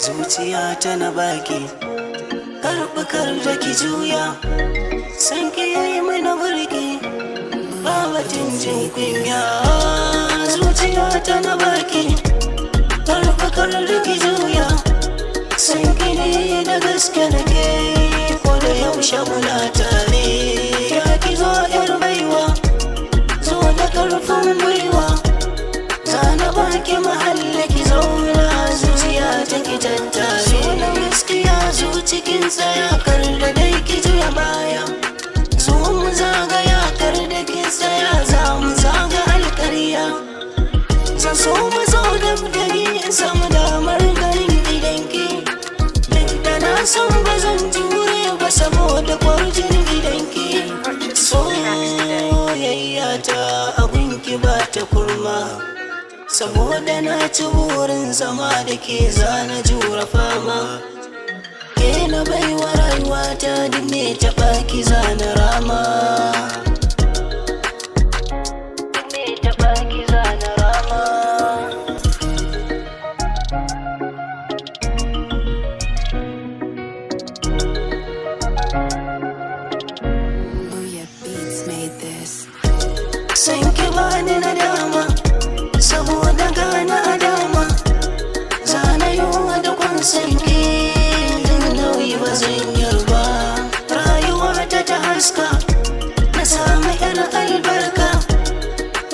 Zuciya ta na baki, karɓi kar da ki juya. San ki yayi mana burki, ba batun jin kunya. Zuciya ta na baki, karɓi kar da ki juya. San ki ne da gaske nake, ko da yaushe muna tare. Ya ki zo yar baiwa, zo da karfin gwiwa. Zana baki mahalli ki zauna, zuciya ta ki tattare. So na gaskiya, zuci kin tsaya, kar da dai ki juya baya. Zo mu zagaya, kar da ki tsaya, za mu zaga alkarya. Zan so mu zo dab da ni in samu damar ganin idanki. Duk da na san ba zan jure ba saboda kwarjin gidanki. Purchase your tracks today. Soyayya ta abinki ba ta kurma, saboda na ci burin zama da ke, zana jura fama. Ke na baiwa rayuwa ta, duk me taɓa ki zana rama. Duk me taɓa ki zana rama. Booyah Beats made this. San ki bani na dama, saboda gana a dama. Zana yi da kwan san ki, jin nauyi ba zan yarba. Rayuwa ta ta haska, na samu yar albarka.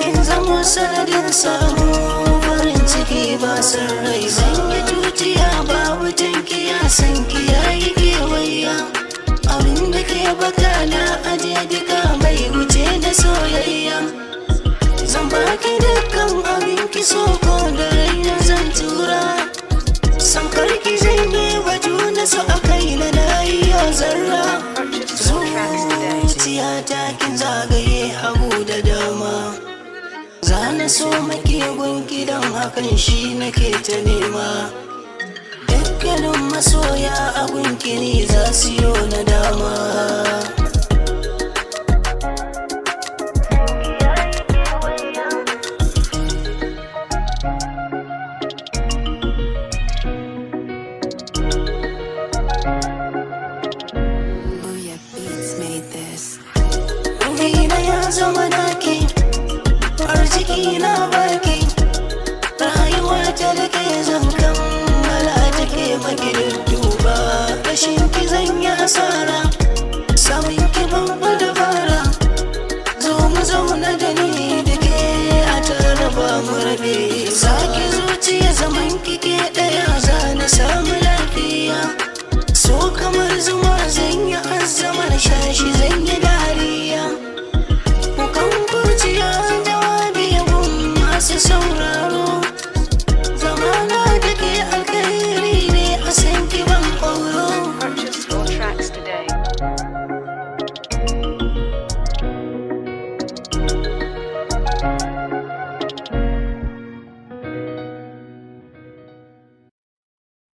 In zama sanadin samu farin ciki ba san rai. Zan yi tutiya babu tankiya, san ki yayi kewaya. Abin da ke baka na aje duka mai wuce da soyayya. Zan baki dukkan abin ki so, ko da raina zan tura. San karki janye batu na so a kai na na yi zarra. Purchase your tracks today. Zuciya ta kin zagaye hagu da dama. Zana so maki gunki, don hakan shi nake ta nema. Dukkanin masoya a gunki ne za su yi na dama. Booyah Beats made this. Ruhina ya zama naki, arziki na baki. Rayuwa ta da ke zan kammala take maki duba. Rashin ki zan yi asara, samun